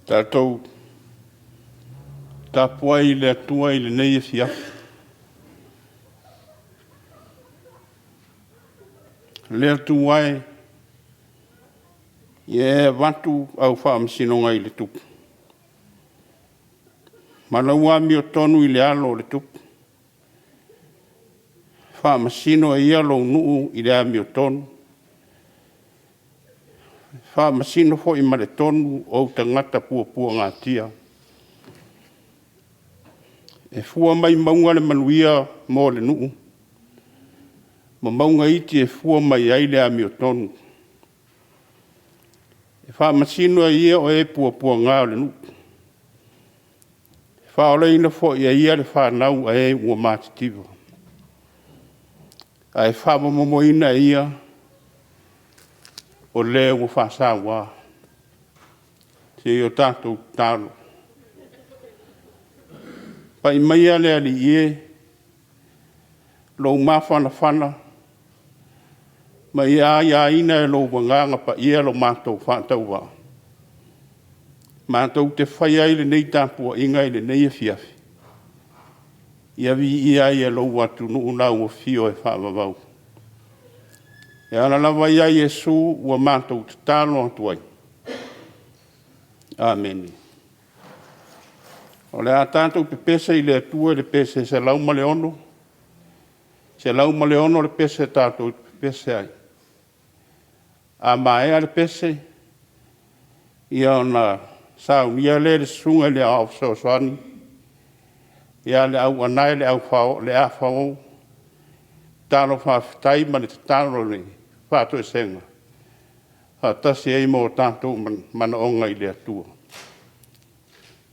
Tatou tapuai i le Atua i lenei afiafi. Le Atua e, ia e avatu au faamasinoga i le tupu, ma lau amiotonu i le alo o le tupu. Faamasino e ia lou nuu i le amiotonu, faamasino foi ma le tonu ou tagata puapuagatia. E fua mai mauga le manuia mo le nuu, ma mauga iti e fua mai ai le amiotonu. E faamasino e ia o e puapuaga o le nuu, e faaolaina foi e ia le fanau a e ua matitiva, ae faamomomoina e ia o le ua faasaua. Se i o tatou tatalo. Pai maia le Alii e, lou mafanafana ma ia aiaina e lou Agaga Paia lo matou faatauvaa, matou te faia ai lenei tapuaiga i lenei afiafi, ia viia ai e lou atunuu lau afio e faavavau. E ala lava ia Iesu ua matou tatalo atu ai. Amene. O le a tatou pepese i le Atua i le pese 106, 106 le pese tatou te pepese ai. A maea le pese, ia ona saunia lea e le Susuga i le Aoao Fesoasoani ia le au Aana le A fao, tatalo faafetai ma le tatalo o le faatoesega faatasi ai ma o tatou manaoga i le Atua.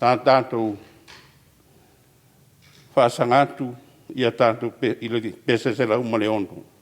Sa tatou faasaga atu i le pese 106.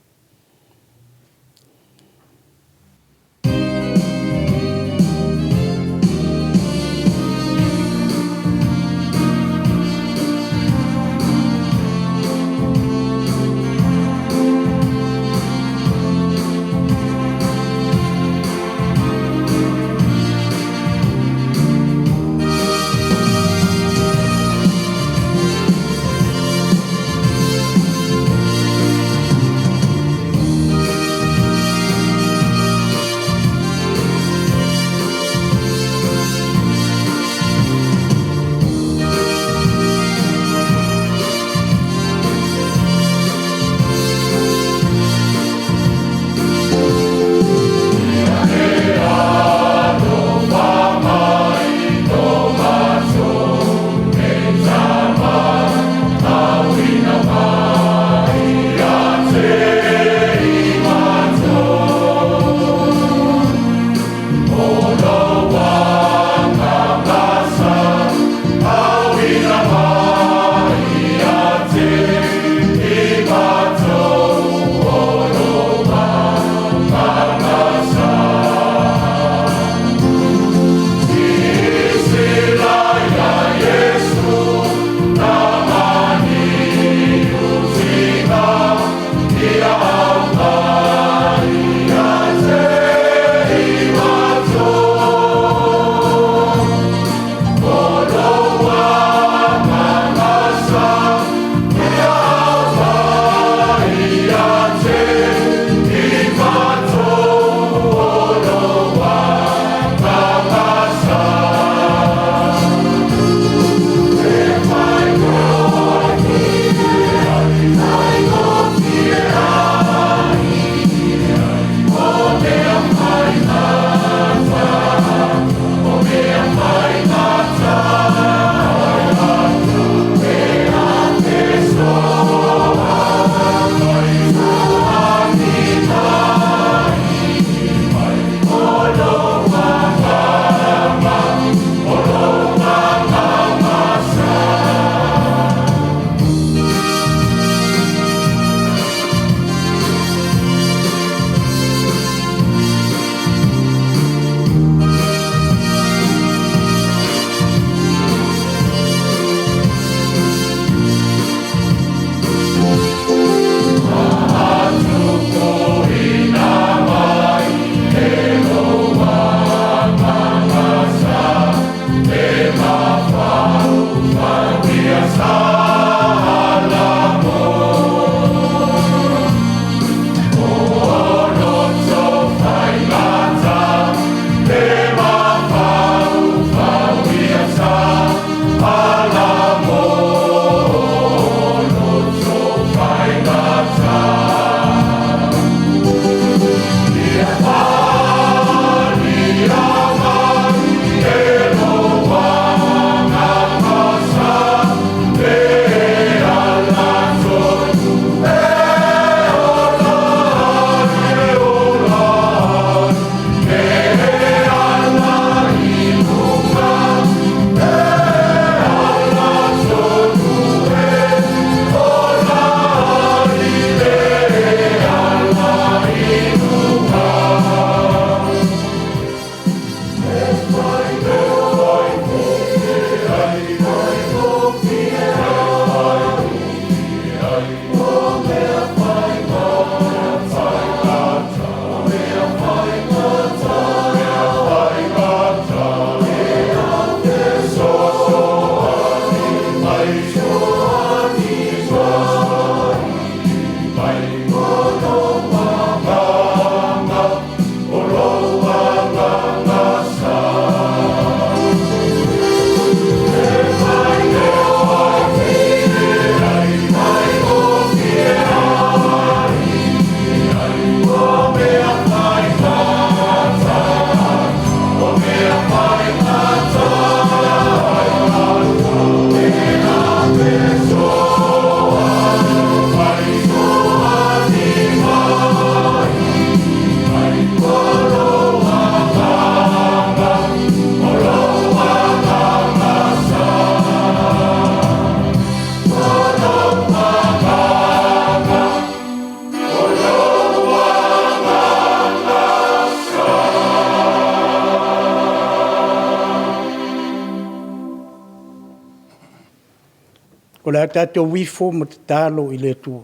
O le a tatou ifo ma tatalo i le Atua.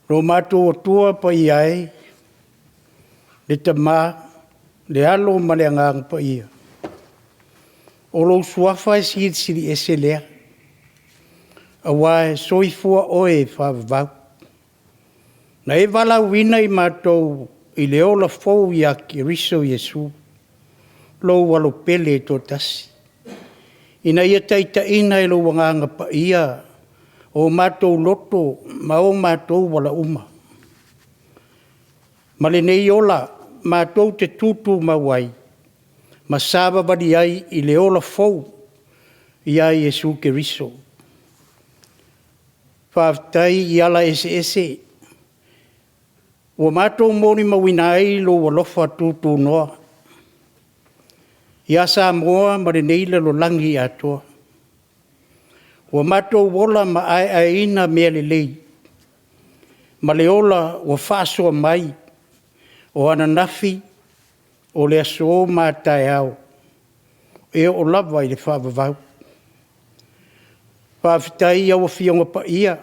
Lo matou Atua Paia e, le Tama, le Alo ma le Agaga Paia, o lou Suafa e Silisili Ese lea, aua e soifua Oe e faavavau. Na e valaauina i matou i le ola fou ia Keriso Iesu, lou Alo pele e toatasi, ina ia taitaiina e lou Agaga Paia o matou loto ma o matou ala uma. Ma lenei ola matou te tutumau ai ma savavali ai i le ola fou ia Iesu Keriso. Faafetai i ala eseese ua matou molimauina ai lou alofa tutunoa ia Samoa ma lenei lalolagi atoa. Ua matou ola ma aeaeina mea lelei ma le ola ua faasoa mai, o ananafi, o le aso ma a taeao, e oo lava i le faavavau. Faafetai i au Afioga Paia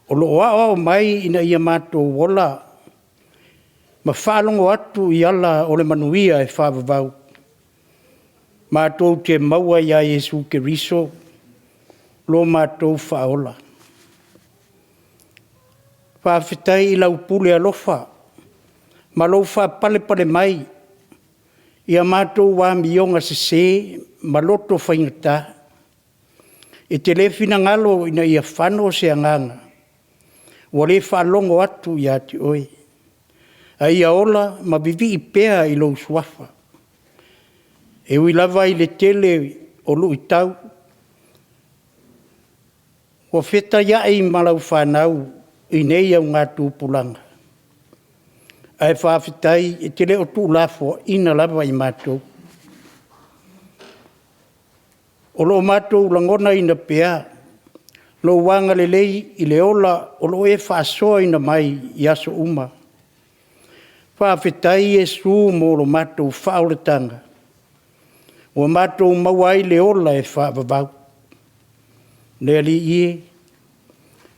o lo o aoao mai ina ia matou ola ma faalogo atu i ala o le manuia e faavavau, matou te maua ia Iesu Keriso lo matou Faaola. Faafetai i lau pule alofa ma lou faapalepale mai i a matou amioga sese ma loto faigata. E te le finagalo ina ia fano se agaga ua le faalogo atu ia te Oe, a ia ola ma vivii pea i lou Suafa. E ui lava i le tele o luitau ua fetaiai ma lau fanau i nei augatupulaga, ae faafetai e te le o tuulafoaiina lava i matou. O lo o matou lagonaina pea lou agalelei i le ola o lo o e faasoaina mai i aso uma. Faafetai Iesu mo lo matou faaolataga, ua matou maua ai le ola e faavavau. Le Alii e,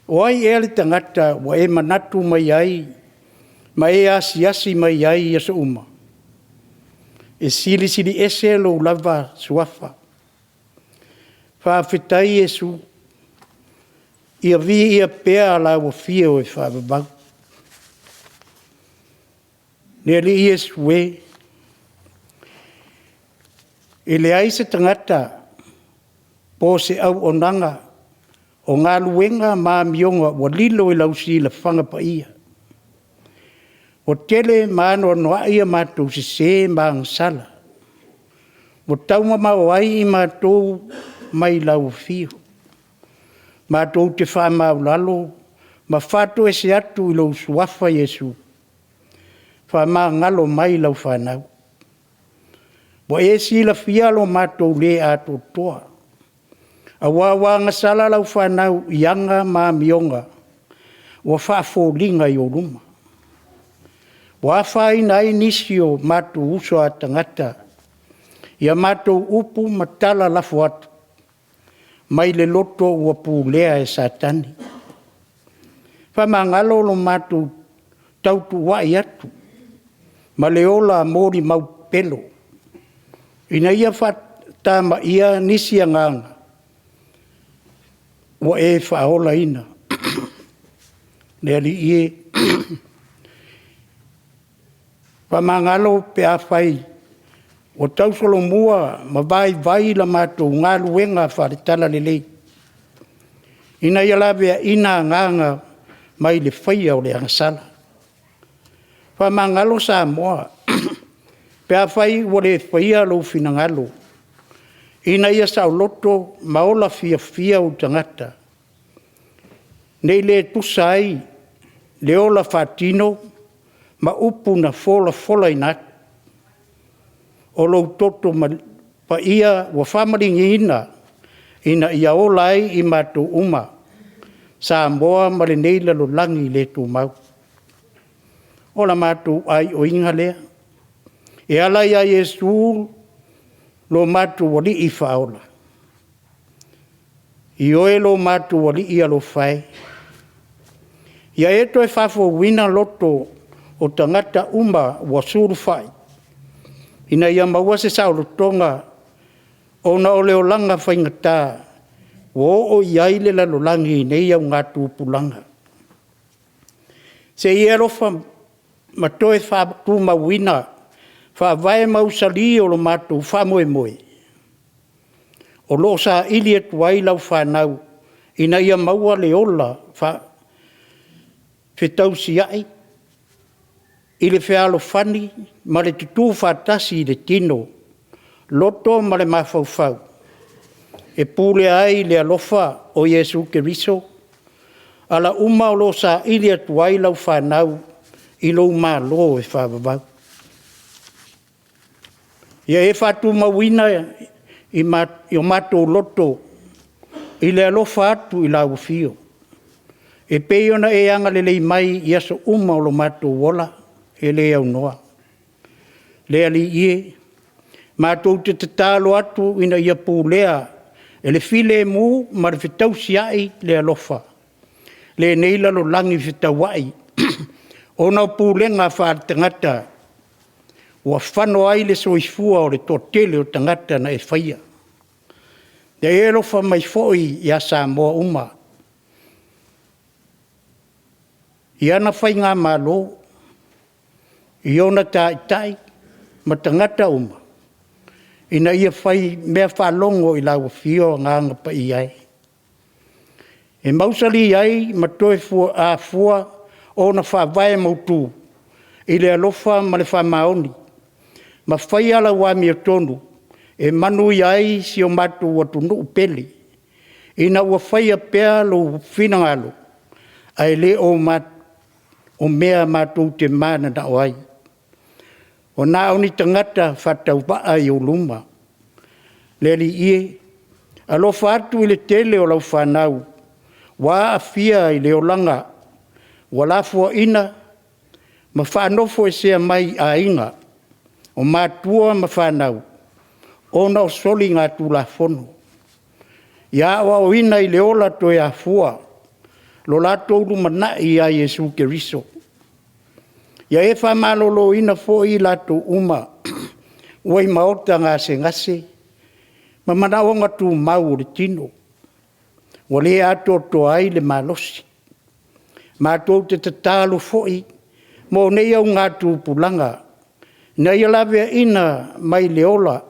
o ai ea le tagata ua e manatu mai ai ma e asiasi mai ai i aso uma? E silisili ese lou lava Suafa. Faafetai Iesu, ia viia pea lau Afio e faavavau. Le Alii Iesu e, e leai se tagata po o se auaunaga o galuega ma amioga ua lilo i lau silafaga paia. Ua tele ma anoanoai a matou sese ma agasala, ua taumamao ai i matou mai lau afio. Matou te faamaualalo ma faatoese atu i lou suafa Iesu, faamagalo mai lau fanau. Ua e silafia lo matou le atoatoa, aua ua agasala lau fanau i aga ma amioga ua faafoliga i ou luma. Ua afaina ai nisi o matou uso a tagata i a matou upu ma tala lafo atu mai le loto ua pulea e Satani. Faamagalo lo matou tautuua'i atu ma le ola molimau pepelo, ina ia faatamaia nisi agaga ua e faaolaina. Le Alii e, faamagalo pe afai ua tausolomua ma vaivai la matou galuega faale-Talalelei, ina ia laveaina agaga mai le faia o le agasala. Faamagalo Samoa pe afai ua le faia lou finagalo ina ia saoloto ma ola fiafia ou tagata, ne i le tusa ai le ola faatino ma upu na folafolaina atu. O lou toto paia ua faamalieina ina ia ola ai i matou uma, Samoa ma lenei lalolagi le tumau. O la matou aioiga lea, e ala ia Iesu lo matou Alii Faaola. Ioe lo matou Alii alofa e, ia e toe faafouina loto o tagata uma ua sulufai ina ia maua se saolotoga ona o le olaga faigata ua oo i ai le lalolagi i nei augatupulaga. Se i e alofa ma toe faatumauina faavae mausali o lo matou faamoemoe o lo o saili atu ai lau fanau ina ia maua le ola fetausiai i le fealofani ma le tutufaatasi i le tino, loto ma le mafaufau, e pulea ai le alofa o Iesu Keriso, ala uma o lo o saili atu ai lau fanau i lou Malo e faavavau. Ia e faatumauina i o matou loto i le alofa atu i lau Afio, e pei ona e agalelei mai i aso uma o lo matou ola e le aunoa. Le Alii e, matou te tatalo atu ina ia pulea e le filemu ma le fetausiai le alofa lenei lalolagi fetauai ona o pulega faaletagata ua fano ai le soifua o le toatele o tagata na e faia. Ia e alofa mai foi ia Samoa uma i ana faigamalo, i ona taitai ma tagata uma, ina ia faimeafaalogo i lau Afio Agaga Paia e. E mausali ai ma toe afua ona faavae mautu i le alofa ma le faamaoni, ma faia lau amiotonu e manuia ai si o matou atunuu pele, ina ua faia pea lou finagalo, ae le o mea matou te mananao ai. Ua na o ni tagata faatauvaa i ou luma. Le Alii e, alofa atu i le tele o lau fanau ua aafia i le olaga ua lafoaiina ma faanofoesea mai aiga, o matua ma fanau ona o soligatulafono. Ia aoaoina i le ola toe afua lo latou lumanai ia Iesu Keriso. Ia e faamaloloina foi i latou uma ua i maota gasegase ma manaoga tumau o le tino ua le atoatoa ai le malosi. Matou te tatalo foi mo nei augatupulaga ina ia laveaiina mai le ola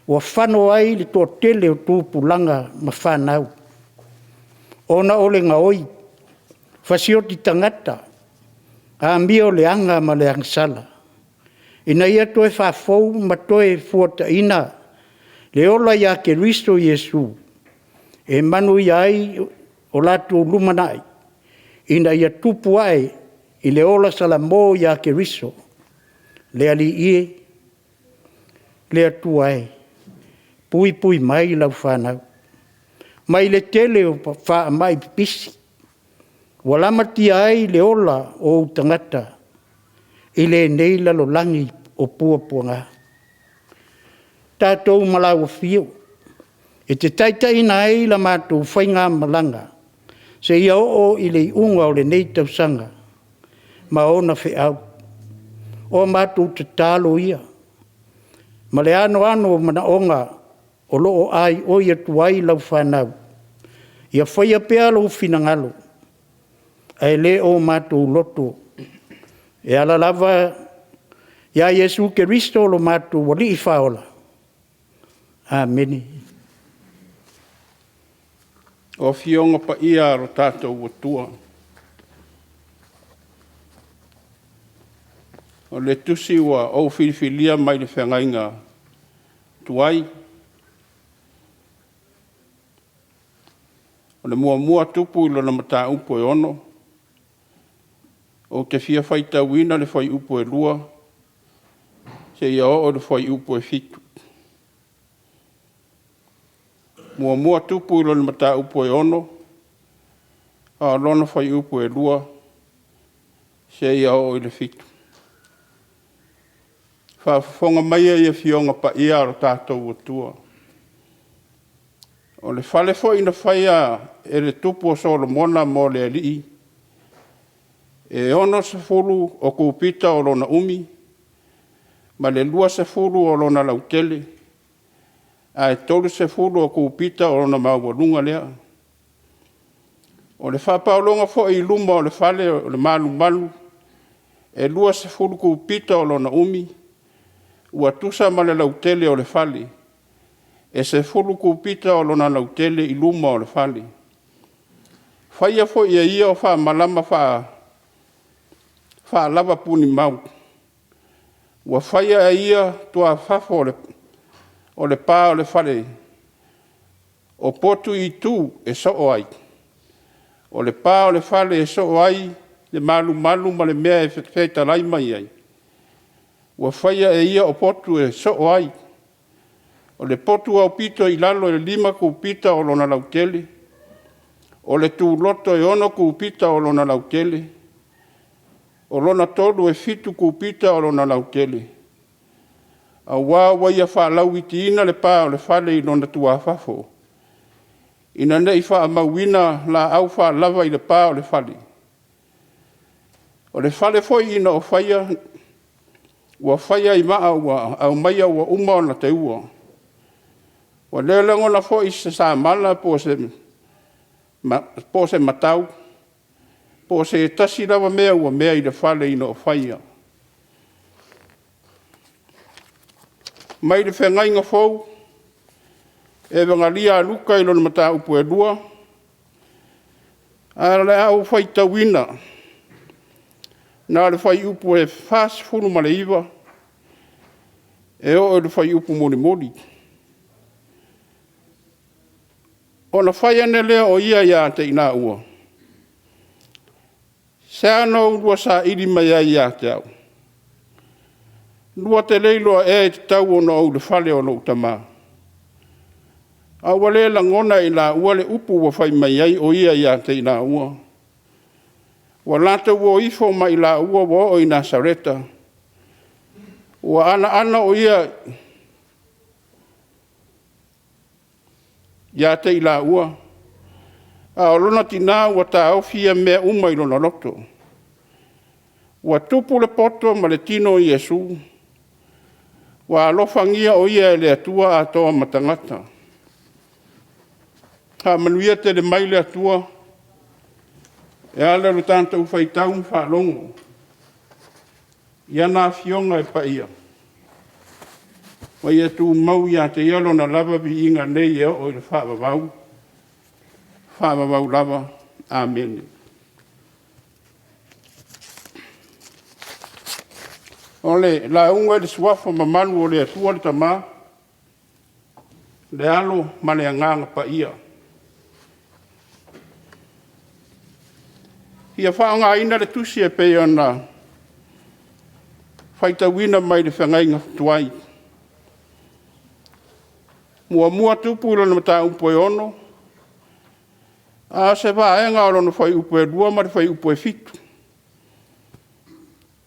ua fano ai le toatele o tupulaga ma fanau ona o le gaoi, fasioti tagata, amioleaga ma le agasala, ina ia toe faafou ma toe fuataina le ola ia Keriso Iesu, e manuia ai o latou lumanai, ina ia tupu ae i le ola salamo ia Keriso. Le Alii e, le Atua e, puipui mai lau fanau mai le tele o faamai pipisi ua lamatia ai le ola o ou tagata i lenei lalolagi o puapuaga. Tatou ma lau Afio e te taitaiina ai la matou faigamalaga seia oo i le iuga o lenei tausaga ma ona feau. O a matou tatalo ia ma le anoano o manaoga o lo o aioi atu ai lau fanau, ia faia pea lou finagalo ae le o matou loto, e ala lava ia Iesu Keriso lo matou Alii Faaola. Amene. O Afioga Paia a lo tatou Atua, o le tusi ua ou filifilia mai le feagaiga tuai, o le muamua Tupu i lona mataupu e 6, ou te fia faitauina le fuaiupu e 2 seia oo i le fuaiupu e 7. 1 Tupu i lona mataupu e 6, a o lona fuaiupu e 2 seia oo i le 7. Faafofoga maia i Afioga Paia a lo tatou Atua. O le fale foi na faia e le tupu o Solomona mo le Alii, e 60 o cupita o lona umi, ma le 20 o lona lautele, ae 30 o cupita o lona maualuga lea. O le faapaologa foi i luma o le fale o le malumalu, e 20 cupita o lona umi, ua tusa ma le lautele o le fale, e 10 cupita o lona lautele i luma o le fale. Faia foi e ia o faamalama faalavapunimau, ua faia e ia tuafafo o le pa o le fale o potu i itu e soo ai, o le pa o le fale e soo ai le malumalu ma le mea e fetalai mai ai, ua faia e ia o potu e soo ai. O le potu aupito i lalo e 5 cupita o lona lautele, o le tuloto e 6 cupita o lona lautele, o lona tolu e 7 cupita o lona lautele, aua ua ia faalauitiina le pa o le fale i lona tuafafo, ina ne i faamauina laau faalava i le pa o le fale. O le fale foi ina ua faia, ua faia i maa ua aumaia ua uma ona teua. Ua le lagona foi se samala po o se matau, po o se tasi lava mea ua mea i le fale ina ua faia. Mai le Feagaiga Fou, Evagalia a Luka i lona mataupu e 2, ae o le a ou faitauina na o le fuaiupu e 49 e oo i le fuaiupu mulimuli. Ona fai ane lea o ia ia te i laua, “Se a na oulua saili mai ai ia te au? Lua te le iloa ea e tatau ona ou i le fale o lou Tama?” Ae ua le lagona e i laua le upu ua fai mai ai o ia ia te i laua. Ua latou o ifo ma i laua ua oo i Nasareta, ua anaana o ia ia te i laua, a o lona tina ua taofi ia mea uma i lona loto. Ua tupu le poto ma le tino o Iesu, ua alofagia o ia e le Atua atoa ma tagata. Faamanuia tele mai le Atua e ala i lo tatou faitau ma faalogo i ana Afioga e paia, ma ia tumau ia te Ia Lona lava viiga nei e oo i le faavavau, faavavau lava. Amene. O le lauga i le Suafa mamalu o le Atua le Tama, le Alo ma le Agaga Paia. E fia faaaogaina le tusi e pei ona faitauina mai le feagaiga tuai. 1 Tupu i lona mataupu e 6, a o se vaega o lona fuaiupu 2 ma le fuaiupu 7. E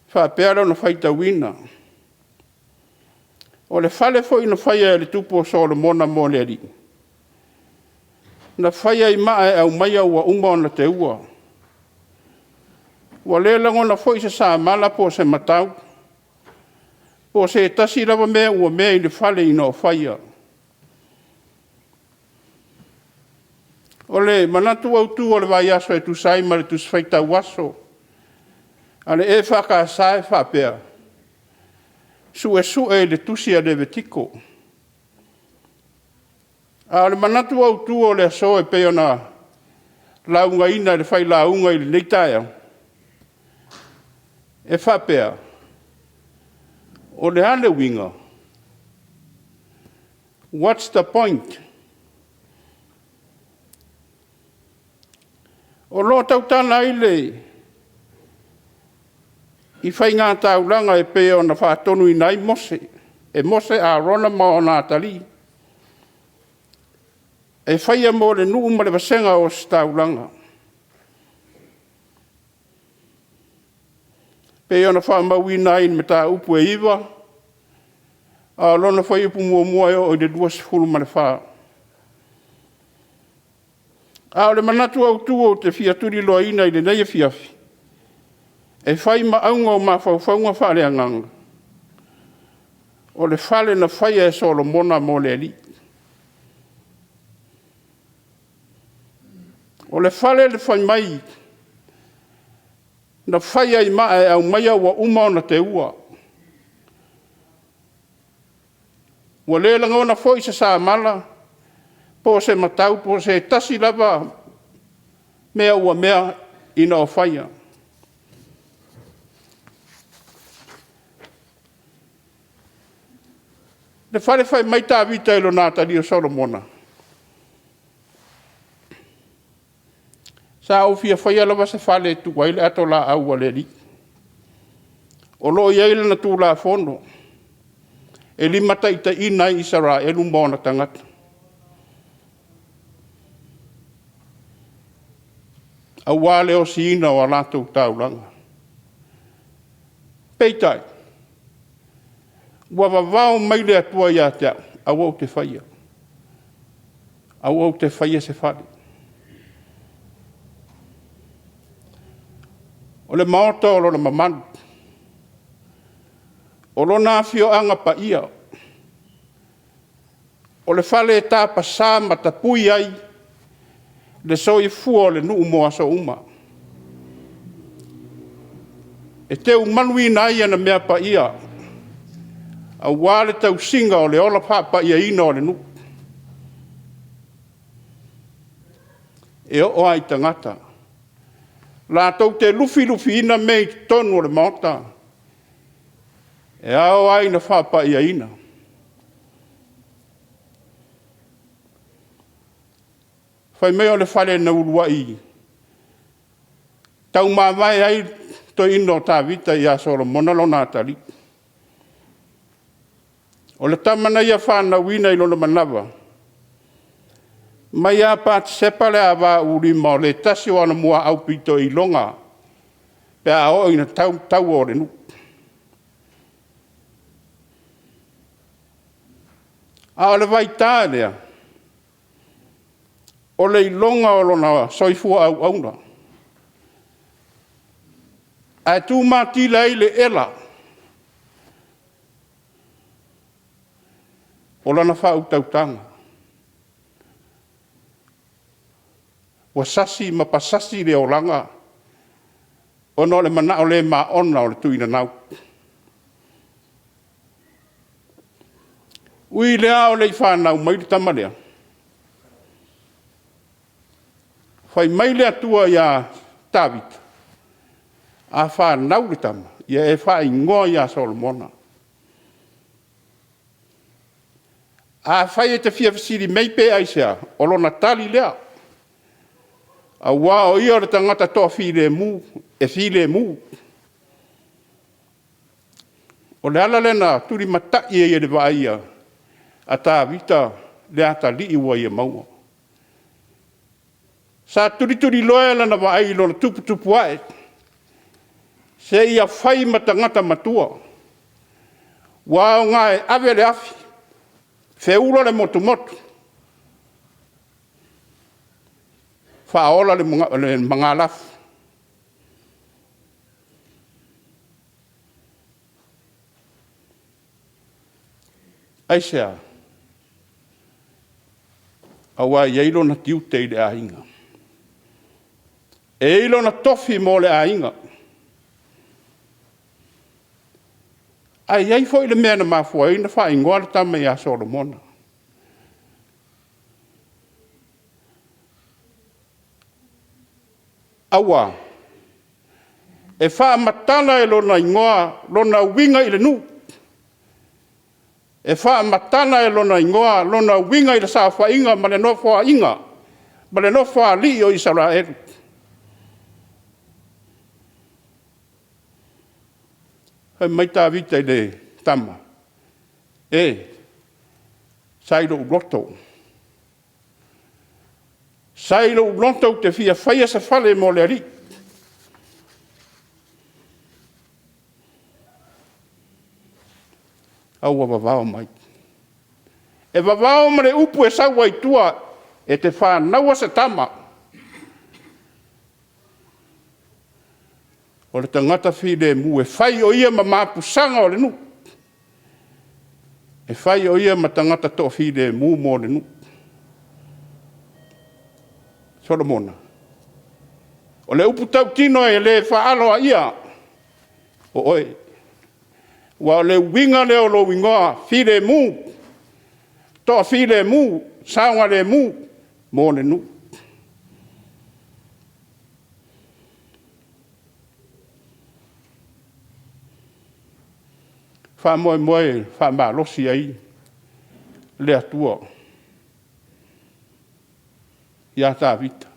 faapea lona faitauina; “O le fale foi na faia e le tupu o Solomona mo le Alii, na faia i maa e aumaia ua uma ona teua. Ua le lagona foi se samala po o se matau po o se tasi lava mea ua mea i le fale ina o faia. O le manatu autu o le vaiaso e tusa ai ma le Tusi Faitau Aso a le EFKS e faapea; Suesue i le Tusi a Levetiko. A o le manatu autu o le aso e pei ona laugaina e le failauga i lenei taeao, e faapea; O le a le uiga? What's the point? O lo o tautala ai i faiga taulaga e pei ona faatonuina ai Mose, e Mose Arona ma ona atalii, e faia mo le nuu ma le vasega o ositaulaga. E pei ona faamauina ai i le mataupu e 9 a o lona fuaiupu 1 e oo i le 24. A o le manatu autu ou te fia tuliloaina i lenei afiafi, e fai ma auga o mafaufauga faaleagaga, o le fale na faia e Solomona mo le Alii. O le fale na fai mai na faia i maa e aumaia ua uma ona teua. Ua le lagona foi se samala po o se matau po o se tasi lava mea ua mea ina ua faia. Le fale fai mai Tavita i lona atalii o Solomona, sa ou fia faia lava se fale e tuu ai le ato laau a le Alii, o lo o i ai lana Tulafono e limataitaiina ai Isaraelu ma ona tagata, aua le osiina o a latou taulaga. Peitai, ua vavao mai le Atua ia te au, aua ou te faia, aua ou te faia se fale. O le maota o Lona mamalu, o Lona afioaga paia, o le fale e tapasa ma tapui ai le soifua o le nuu mo aso uma, e teumaluina ai ana mea paia aua le tausiga o le ola faapaiaina o le nuu. E oo lava i tagata latou te lufilufiina mea i totonu o le Maota, e ao lava ona faapaiaina. Fai mai o le fale na uluai taumavae ai le toeaina o Tavita ia Solomona lona atalii. O le tama na ia fanauina i lona manava, mai ia Patesepa le ava Urima o le tasi o ana muaau pito iloga pe a oo ina tau taua o le nuu. A o le vaita lea, o le iloga o lona soifua auauna, ae tumatila ai le ela o lana faautautaga. Ua sasi ma pasasi le olaga ona o le manao le maona o le tuinanau. E ui i lea a o le i fanau mai le tama lea, fai mai le Atua ia Tavita, a fanau le tama, Ia e faaigoa ia Solomona. Afai e te fia fesili mai pe aisea, o lona tali lea. Aua o ia o le tagata toafilemu, e filemu. O le ala lea na tulimatai ai e le vaai a Tavita le atalii ua ia maua. Sa tulituliloa e lana vaai i lona tuputupu ae, seia fai ma tagata matua, ua aoga e ave le afi, feula le motumotu, faaola le magalafu. Aisea? Aua e i ai lona tiute i le aiga, e i ai lona tofi mo le aiga. Ae i ai foi le mea na mafua ai ona faaigoa le tama ia Solomona. Aua e faamatala e lona igoa lona uiga i le nuu, e faamatala e lona igoa lona uiga i le saofaiga ma le nofoaiga ma le nofoalii o Isaraelu. Fai mai Tavita i le tama, “E, sa i lou loto, sa i lou loto ou te fia faia se fale mo le Alii. Ae ua vavao mai.” E vavao ma le upu e sau ai tua, e te fanauina se tama, o le tagata filemu e fai o ia ma mapusaga o le nuu, e fai o ia ma tagata toafilemu mo le nuu. Solomona, o le upu tautino e le faaaloaia, o oe. Aua o le uiga lea o lou igoa, Filemu, Toafilemu, Saogalemu mo le nuu. E faamoemoe e faamalosi ai le Atua ia Tavita.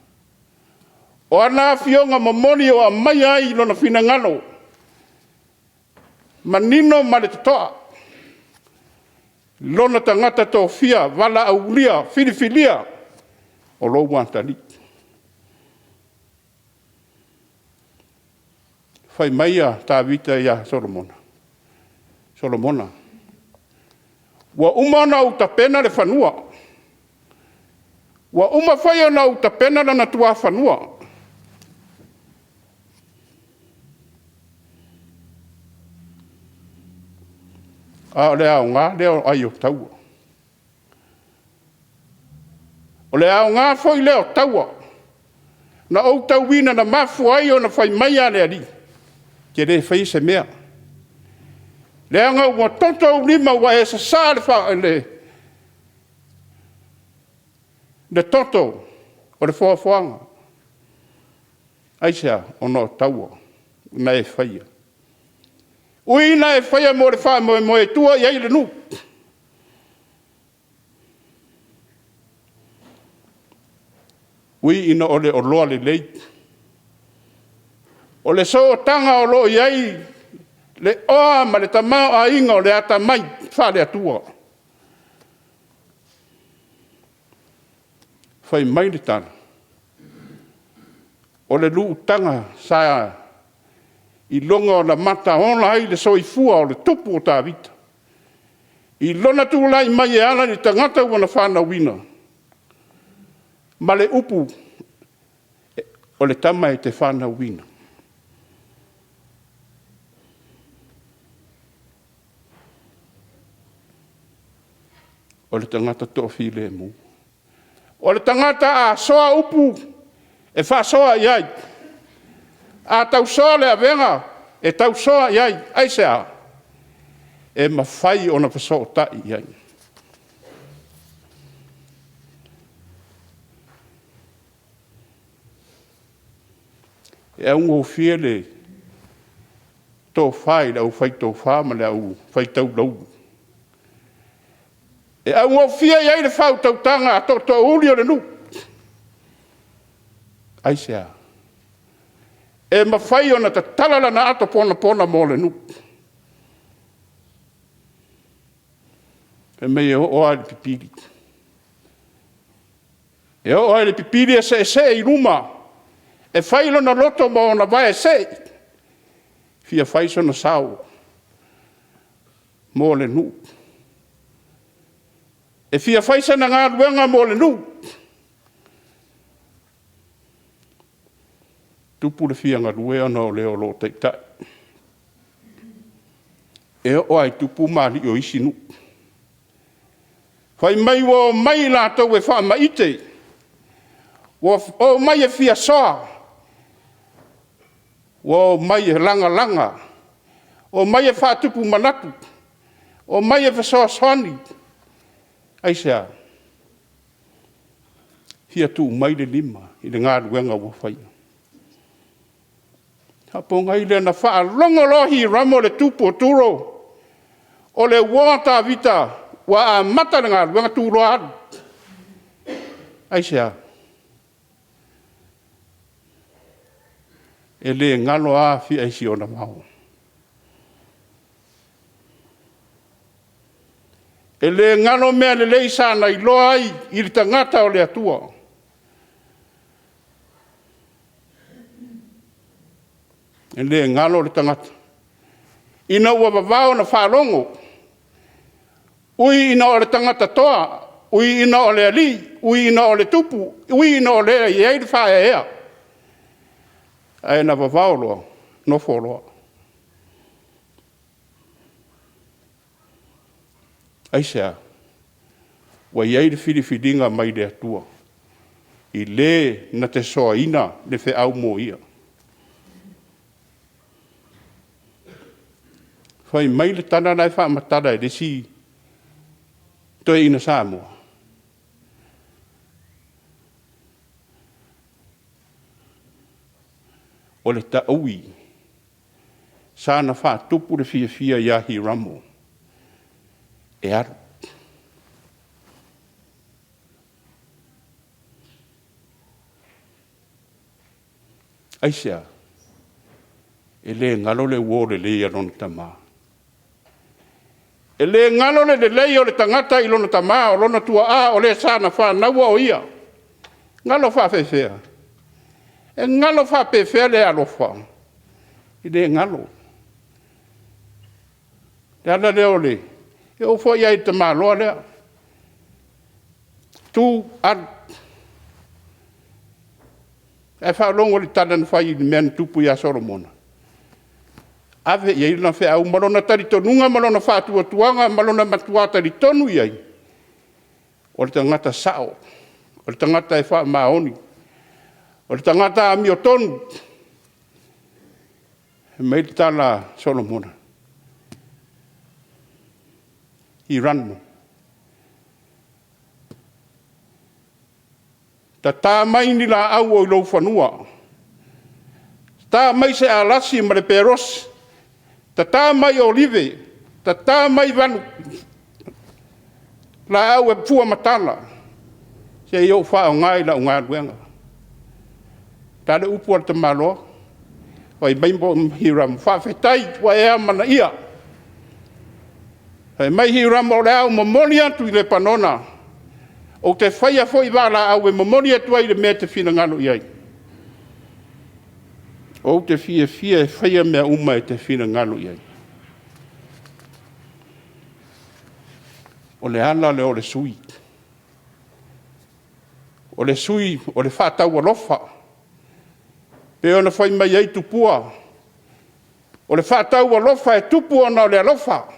O ana afioga momoli ua aumai ai lona finagalo, manino ma le totoa, lona tagata tofia, valaaulia, filifilia, o lou atalii. Fai mai Tavita ia Solomona, “Solomona, ua uma ona ou tapena le fanua, ua uma foi ona ou tapena lona tuafanua, a o le aoga lea o ai o taua. O le aoga foi lea o taua na ou tauina na mafua ai ona fai mai le Alii, ou te le faia se mea, leaga ua toto ou lima ua e sasa le toto o le foafoaga. Aisea? Ona o taua na e faia. E ui ina e faia mo le faamoemoe e tua i ai le nuu, ui ina o le oloa lelei, o le sootaga o lo o i ai le oa ma le tamaoaiga o le atamai faale-Atua. Fai mai le tala, o le lutaga sa iloga ona mataola ai le soifua o le tupu o Tavita, i lona tulai mai e ala i le tagata ua ia fanauina, ma le upu, “O le tama e te fanauina”. O le tagata toafilemu. O le tagata a soa upu, e faasoa i ai. A tausoa le avega, e tausoa i ai. Aisea? E mafai ona fesootai i ai. E augofie le tofa i le aufaitofa ma le aufaitaulaulu, e augofie i ai le faautautaga a tootoouli o le nuu. Aisea? E mafai ona tatala lana ato ponapona mo le nuu. Fai mai e oo lava i le pipili. E oo lava i le pipili e seesee i luma e fai lona loto ma ona vae see, e fia fai sona sao mo le nuu. E fia fai sana galuega mo le nuu. E tupu le fia galue ona o le o lo o taitai. E oo lava i tupu ma alii o isi nuu. Fai mai ua omai i latou e faamaite, ua omai e fia soa, ua omai e lagalaga, omai e faatupu manatu, omai e fesoasoani. Aisea? Fia tuu mai le lima i le galuega ua faia. A po o ai lea? Na faalogo loa Hiramo le tupu o Turo o le uo a Tavita ua amata le galuega, tu loa alu. Aisea? E le galo lava Afia i si ona vao. E le galo mea lelei sa na iloa ai i le tagata o le Atua. E le galo le tagata ina ua vavao ona faalogo, ui ina o le tagata toa, ui ina o le alii, ui ina o le tupu, ui ina o le e i ai le faaeaea, ae na vavao loa, nofo loa. Aisea? Ua i ai le filifiliga mai le Atua i le na te soaina le feau mo ia. Fai mai le tala la e faamatala e le isi toeaina Samoa, o le taui sa na faatupu le fiafia ia Hiramo e alu. Aisea? E le galo le uo lelei a lona tama. E le galo le lelei o le tagata i lona tama, o lona tuaa, o le sa na fanauina o ia. E galo faapefea? E galo faapefea le alofa? E le galo. O le ala lea o le... E oo foi lava i le tamaloa lea, tu, alu. Ae faalogo i le tala na fai i le mea na tupu ia Solomona? Ave i ai lana feau ma lona talitonuga ma lona faatuatuaga ma lona matua talitonu i ai, o le tagata sao, o le tagata e faamaoni, o le tagata amiotonu. Fai mai le tala a Solomona, Hiramo, tata mai ni laau o i lou fanua, ta mai se alasi ma le berosi, tata mai olive, tata mai laau e fua matala, se i ou faaaoga i lau galuega. O le a le upu a le tamaloa? Fai mai Hiramo, faafetai ua e amanaia. Fai mai Hiramo, o le a ou momoli atu i Lepanona, ou te faia foi valaau e momoli atu ai i le mea e te finagalo i ai. Ou te fiafia e faia mea uma e te finagalo i ai. O le ala lea o le sui usufono. O le sui usufono o le faataualofa, e pei ona fai mai ai tupua, o le faataualofa e tupu ona o le alofa.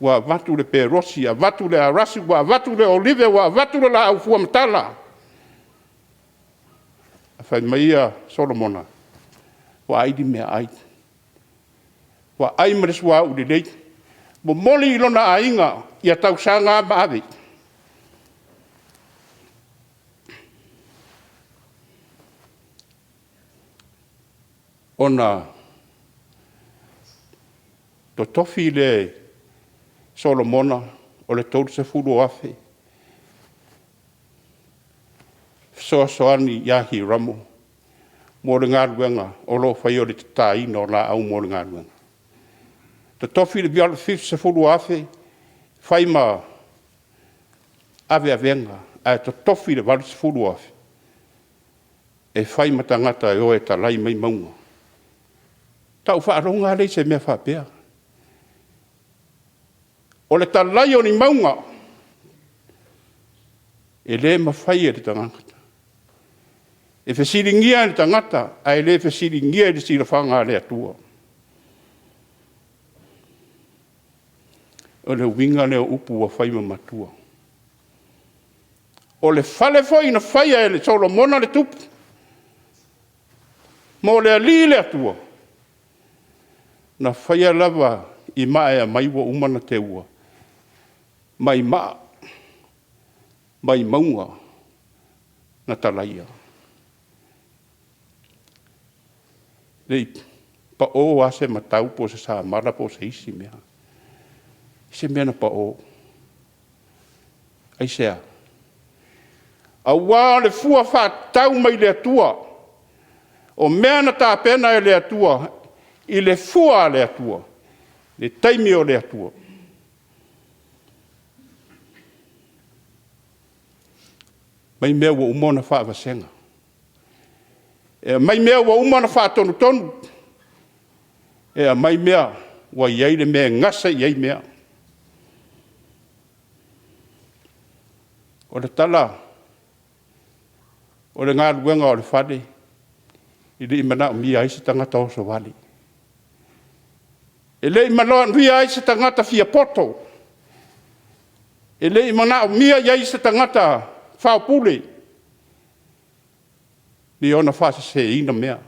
Ua avatu le berosi, avatu le alasi, ua avatu le olive, ua avatu le laau fua matala. Ae fai mai Solomona, ua ai le meaai, ua ai ma le suauu lelei, momoli i lona aiga ia tausaga a ma ave. Ona totofi lea e Solomona o le $30,000 e fesoasoani ia Hiramo mo le galuega o lo o faia o le tataina o laau mo le galuega. Totofi le $70,000 fai ma aveavega, ae totofi le $80,000 e fai ma tagata e o e talai mai mauga. Faatoa ou faalogo lava lea i se mea faapea. O le talai o ni mauga, e le mafai e le tagata. E fesiligia e le tagata ae le fesiligia i le silafaga a le Atua. O le uiga lea o upu ua fai ma matua. O le fale foi na faia e Solomona le tupu mo le Alii le Atua, na faia lava i maa e aumai ua uma ona teua, mai maa mai mauga na talaia. E le i pao lava se matau po o se samala po o se isi mea, leai se mea na pao. Aisea? Aua o le fua faatatau mai le Atua, o mea na tapena e le Atua i le fua a le Atua, i le taimi o le Atua. Fai mai mea ua uma ona faavasega, e aumai mea ua uma ona faatonutonu, e aumai mea ua i ai le mea e gasa i ai mea. O le tala o le galuega o le fale, e le i manaomia ai se tagata oso vale. E le i manaomia ai se tagata fia poto, e le i manaomia i ai se tagata faupule i ona faaseseina mea,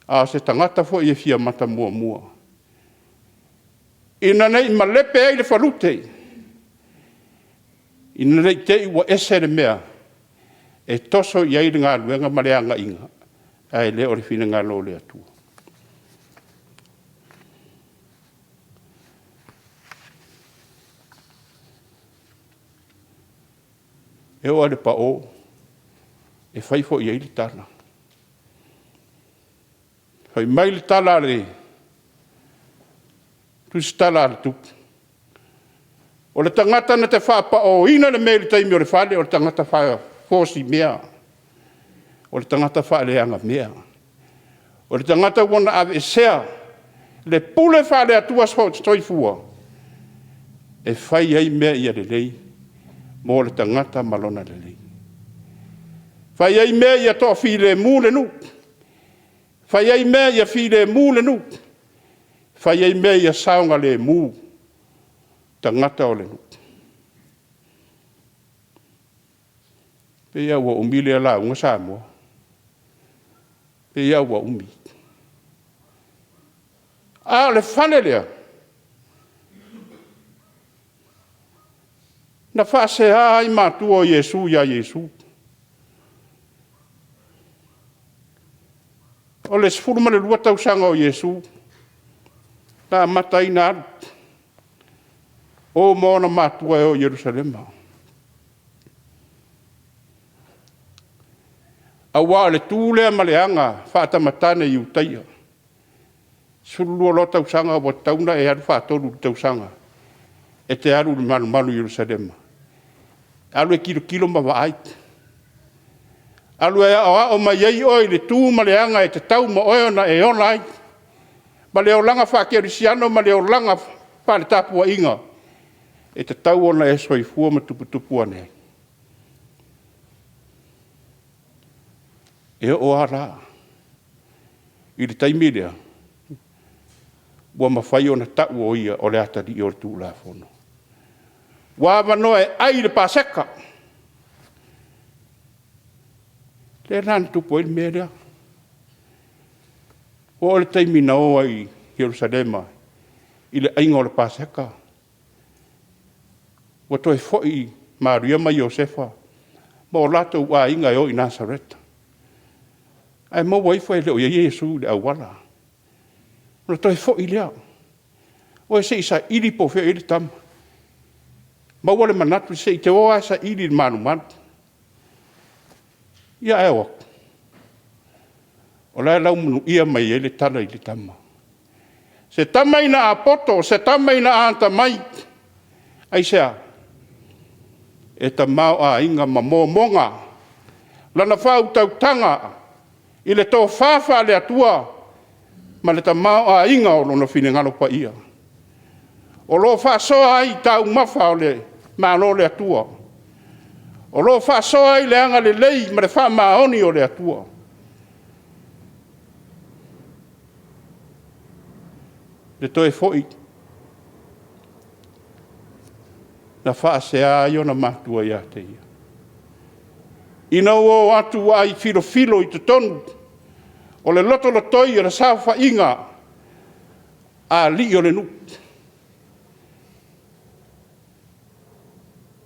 a o se tagata foi e fia mata muamua, ina ne i malepe ai le falute, ina ne i te i ua ese le mea e toso i ai le galuega ma le agaiga, ae le o le finagalo o le Atua. E oo lava i le pao, e fai foi i ai le tala. Fai mai le tala a le Tusitala a le Tupu, o le tagata na te faapaoina le mea i le taimi o le fale, o le tagata fasi mea, o le tagata faaleaga mea. O le tagata ua na aveesea le pule faale-Atua soifua e fai ai mea ia lelei mo le tagata ma lona lelei. Fai ai mea ia toafilemu le nuu, fai ai mea ia filemu le nuu, fai ai mea ia saogalemu tagata o le nuu. E pei lava ua umi lea lauga Samoa. E pei lava ua umi. A o le fale lea, na faasea ai matua o Iesu ia Iesu. O le 12 tausaga o Iesu na amata ai ona alu, o ma ona matua e o i Yerusalema. Aua o le tu lea ma le aga faatamatane Iutaia. E 12 loa tausaga ua tatau ona e alu faatolu i le tausaga e te alu i le malumalu i Yerusalema, alu e tilotilo ma vaai. Alu e aoao mai ai oe i le tu ma le aga e tatau ona e ola ai, ma le olaga faakerisiano ma le olaga faaletapuaiga e tatau ona e soifua ma tuputupu ane ai. E oo lava la i le taimi lea, ua mafai ona tau o ia o le atalii o le Tulafono. Ua avanoa e ai le Paseka. O lea la na tupu ai le mea lea. Ua oo i le taimi na o ai i Yerusalema i le aiga o le Paseka, ua toe foi Maria ma Iosefa ma o latou aiga e o i Nasareta. Ae maua ifo e le o i ai Iesu i le auala, ona toe foi lea, o e se i saili po o fea o i ai le tama. Maua le manatu se i toe o lava e saili i le malumalu. Ia ae o atu, o la e laumanuia mai ai le tala i le tama. Se tama ina a poto, se tama ina a atamai. Aisea? E tamaoaiga ma momoga lana faautautaga i le tofa faale-Atua ma le tamaoaiga o Lona finagalo paia, o lo o faasoa ai taumafa o le Malo o le Atua, o lo o faasoa ai le agalelei ma le faamaoni o le Atua. Le toe foi na faasea ai ona matua ia te ia, ina ua o atu ai filofilo i totonu o le lotolotoi o le saofaiga a alii o le nuu.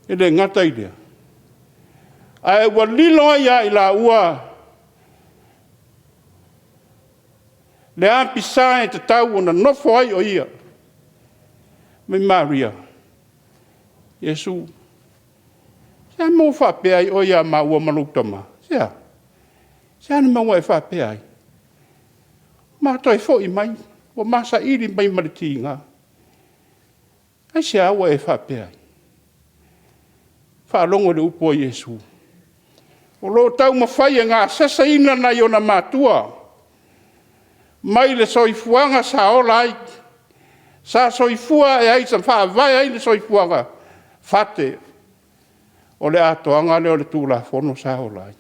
E le gata i lea, ae ua lilo ai ia i laua le apisa e tatau ona nofo ai o ia. Fai mai Maria, Iesu, o le a le mea ua faapea ai oe ia maua ma lou tama? Se a? Se a le mea ua e faapea ai? Ma toe foi mai, ua ma saili mai ma le tiga. Aisea ua e faapea ai? Faalogo i le upu a Iesu, o lo o taumafai e gaseseina nai ona matua mai le soifuaga sa ola ai, sa soifua ae ai ma faavae ai le soifuaga fate, o le atoaga lea o le Tulafono sa ola ai.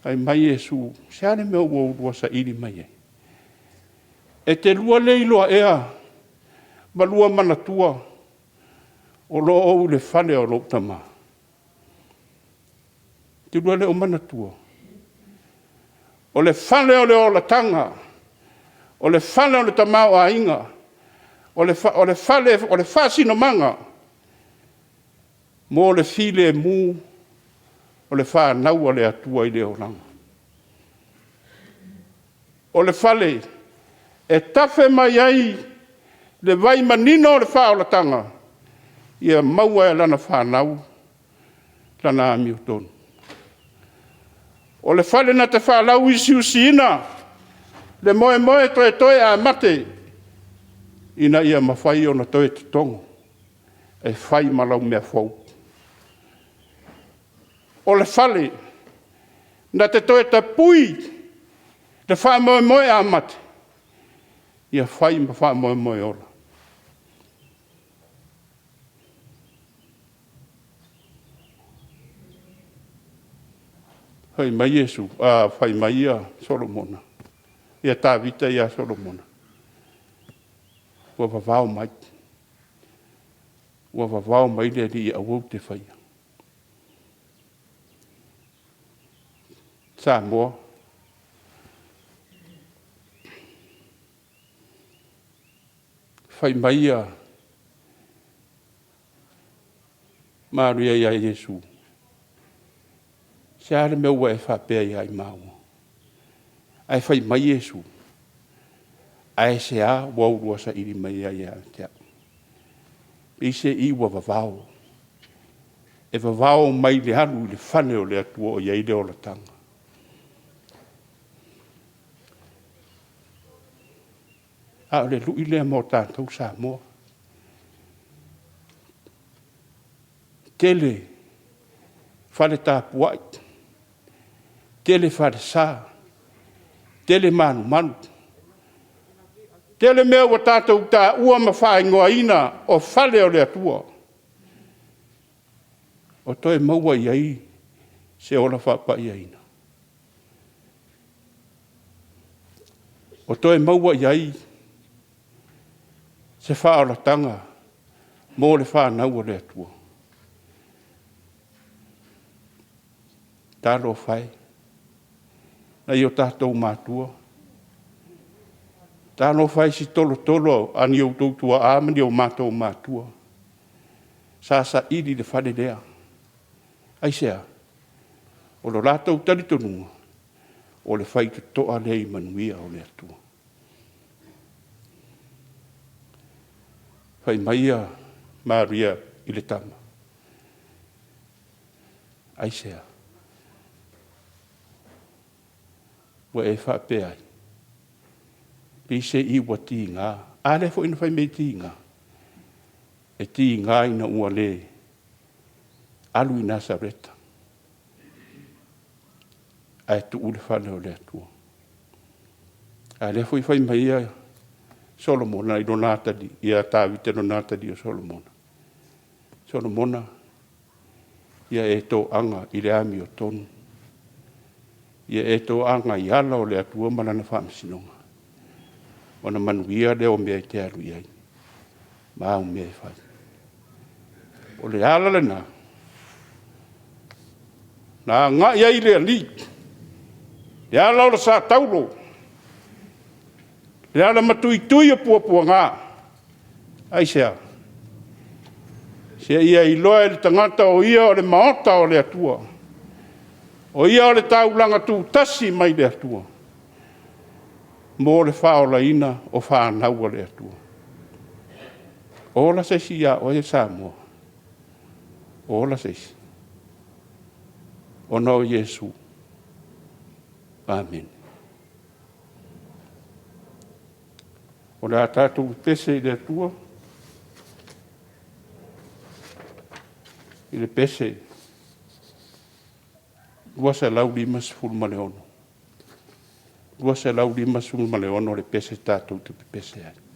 Fai mai Iesu, o le a le mea ua oulua saili mai ai? E te lua le iloa ea ma lua manatua o lo o ou i le fale o lou Tama? E te lua le o manatua? O le fale o le olataga, o le fale o le tamaoaiga, o le fale o le faasinomaga mo le filemu o le fanau a le Atua i le olaga. O le fale e tafe mai ai le vai manino o le faaolataga, ia maua e lana fanau lana amiotonu. O le fale na te faalauusiusiina le moemoe toetoe a mate, ina ia mafai ona toe totogo e fai ma laumea fou. O le fale na te toe tapui le faamoemoe a mate, ia fai ma faamoemoe ola. Fai mai Tavita ia Solomona, ua vavao mai, ua vavao mai le Alii aua ou te faia. Samoa, fai mai Maria ia Iesu, o le a le mea ua e faapea ai ia i maua? Ae fai mai Iesu, aisea ua oulua saili mai ai ia te au? Peiseai ua vavao, e vavao mai le alu i le fale o le Atua o i ai le olataga. A o le lui lea mo tatou Samoa. E tele fale tapuai, tele falesa, tele malumalu, tele mea ua tatou taua ma faaigoaina o fale o le Atua, o toe maua i ai se ola faapaiaina? O toe maua i ai se faaolataga mo le fanau a le Atua? Talofa e, nai o tatou matua, talofa e i si tolotolo a ni outou tuaa ma ni o matou matua sa saili i le fale lea. Aisea? O le latou talitonuga, O le faitotoa lea i manuia o le Atua. Fai mai Maria i le tama, aisea? Ua e faapea ai? Peiseai ua tiga. A lea foi na fai mai e tiga? E tiga ina ua le alu i Nasareta ae tuu le fale o le Atua. A lea foi e fai mai ia Solomona ia Tavita i lona atalii o Solomona, Solomona, ia e toaga i le amiotonu, ia e toaga i ala o le Atua ma Lana faamasinoga, ona manuia lea o mea e te alu i ai, ma au mea e fai. O le ala lena na agai ai le Alii, le ala o le sa taulo, le ala matuitui o puapuaga. Aisea? Seia iloa e le tagata o Ia o le maota o le Atua, o Ia o le taulaga tutasi mai le Atua mo le faaolaina o fanau a le Atua. O ola se isi ia oe Samoa? O ola se isi? Ona o Iesu. Amene. O le a tatou pepese i le Atua i le pese 256. 256 le pese tatou te pepese ai.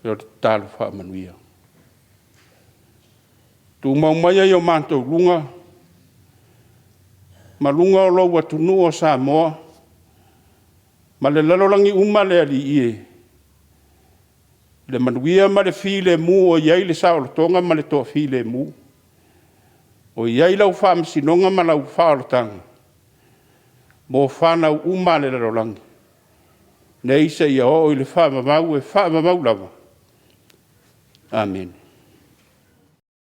O le tatalo faamanuia. Tumau maia i o matou luga ma luga o lou atunuu o Samoa ma le lalolagi uma le Alii e, le manuia ma le filemu o i ai le saolotoga ma le toafilemu, o i ai lau faamasinoga ma lau faaolataga mo fanau uma a le lalolagi, nei seia oo i le faavavau e faavavau lava. Amene.